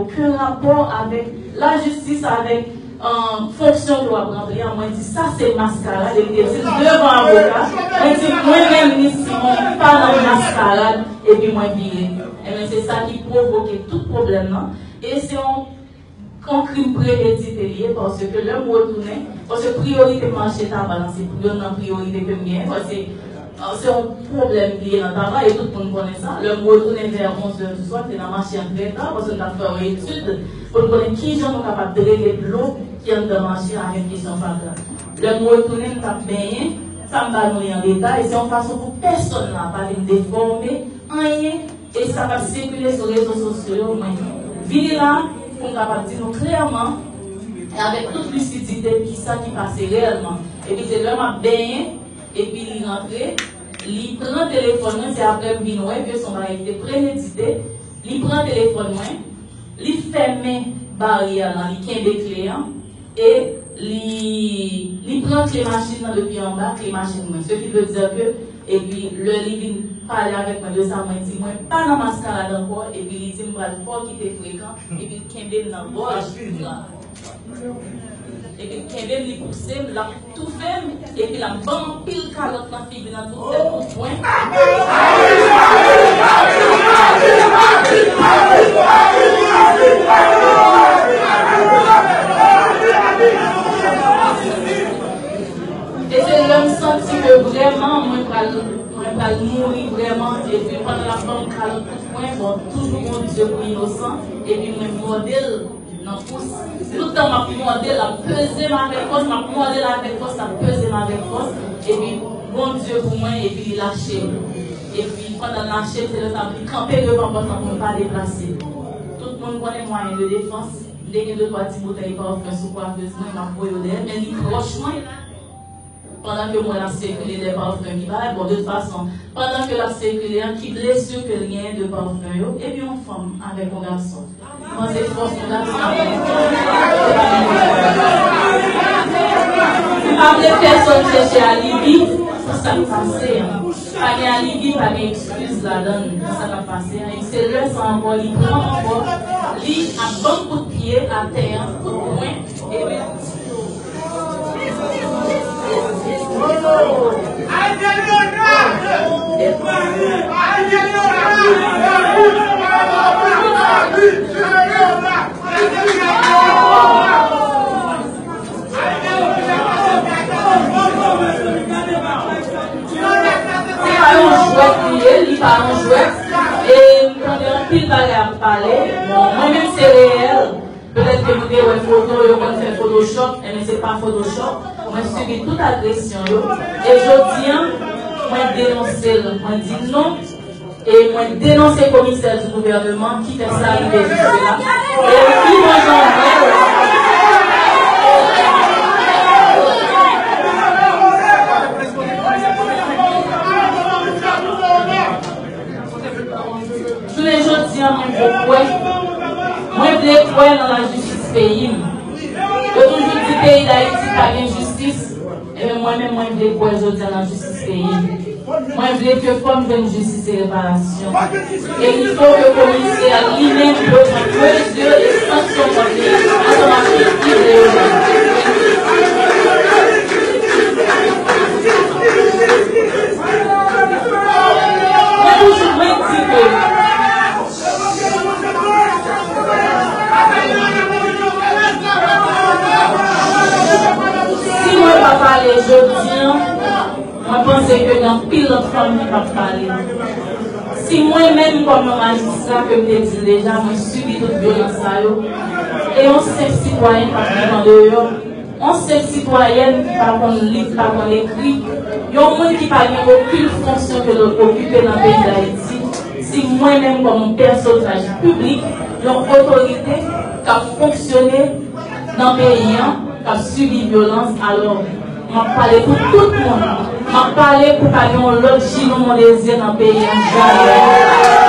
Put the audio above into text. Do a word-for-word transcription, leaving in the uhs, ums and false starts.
okenn rapò avèk lajistis, avèk, euh, fonksyon ke w ap ranpli an. Mwen di, sa se maskarad, e m te di l devan avoka, mwen di, mwen menm, Miss Simon, m pa nan maskarad, epi mwen vire. Ebyen, se sa ki pwovoke tout pwoblèm nan. E se yon, yon krim premedite li ye, paske lè m retounen, paske priyorite m mache Taba lan, se youn nan priyorite ke m genyen, paske, euh, se yon pwoblèm li ye nan Taba, e tout moun konnen sa. Lè m retounen vè onz è di swa, m te nan mache an trè ta, paske m t ap fè yon etid pou n konnen kijan nou kapab drene dlo ki anndan mache avèk kesyon fatra. Lè m retounen, m t ap benyen, sa m ba nou li an detay, se yon fason pou pèsonn la pa vin defòme anyen, e sa k ap sikile sou rezo sosyo yo, mwen vini la pou m kapab di nou klèman e avèk tout lisidite kisa ki pase reyèlman. Epi se lè m ap benyen, epi li rantre, li pran telefòn mwen, se apre m vin wè ke se yon bagay ki te premedite, li pran telefòn mwen, li fèmen baryè lan, li kenbe kle an, e li, li pran kle machin nan depi anba kle machin mwen. Ce qui veut dire que, epi lè li vin pale avèk mwen de sa, mwen di, mwen pa nan maskarad ankò, epi li di m pral fè w kite frekan, epi l kenbe m nan gòj. Epi l kenbe m, li pouse m, l ap toufe m, epi l ap ban m anpil kalòt nan figi nan tout tèt, tout pwen. E se lè m santi ke vrèman mwen pral, mwen pral mouri vrèman, epi pandan l ap ban m kalòt tout pwen, bon, toujou Bondye pou inosan, epi mwen mòde l nan pous. Tout tan m ap mòde l, l ap peze m avèk fòs, m ap mòde l avèk fòs, l ap peze m avèk fòs, epi Bondye pou mwen, epi li lache m. Epi pandan l lache m, se lè sa li kanpe devan pòt lan pou m pa deplase. Tout moun konnen mwayen de defans, m te gen de twa ti boutèy pafen sou kwafez mwen, m ap voye yo dèyè, men li pwòch mwen. Pandan ke mwen ap sikile dè pafen ki bagay, bon, de tout fason, pandan ke l ap sikile an, ki blesi ke l genyen de pafen yo, epi yon fanm avèk yon gason. Mwen se fòs yon gason avèk yon fanm. M pa vle pèsonn chèche alibi pou sa k pase an. Pa gen alibi, pa gen eskiz ladan l pou sa k ap pase an. E se lè sa ankò, li pran m ankò, li ap ban m kout pye atè an, kout pwen, epi Se pa yon jwèt li ye, li pa yon jwèt. E m tande anpil bagay ap pale. Bon, mwen menm se reyèl. Petèt ke nou te wè foto, yo konn fè Photoshop, enben se pa Photoshop. Mwen sibi tout agresyon yo. E jodi an, mwen denonse l, mwen di non. E mwen denonse komisè di gouvèneman ki fè sa rive jiske la. E li mwen janbe. Jounen jodi an, mwen vle kwè, mwen vle kwè nan lajistis peyi m. Yo toujou di peyi Dayiti pa gen jistis. Ebyen, mwen menm, mwen vle kwè jodi an nan jistis peyi m. Mwen vle ke fanm jwenn jistis e reparasyon. E il faut que komisè a li menm pran mezi e sanksyon kont li ansanm ak tout ki vle yo jwenn. Mwen toujou, mwen di ke si mwen pa pale jodi an, mwen panse ke gen anpil lòt fanm ki p ap pale. Si mwen menm kòm yon majistra, ke m te di l deja, mwen sibi tout vyolans sa yo, e yon senp sitwayen k ap viv andeyò, yon senp sitwayèn ki pa konn li, ki pa konn ekri, yon moun ki pa gen okenn fonksyon ke l okipe nan peyi Dayiti, si mwen menm kòm yon pèsonaj piblik, yon otorite k ap fonksyone nan peyi an, k ap sibi vyolans, alò, m ap pale pou tout moun. M ap pale pou pa gen yon lòt Ginon Mondésir nan peyi an, jamè.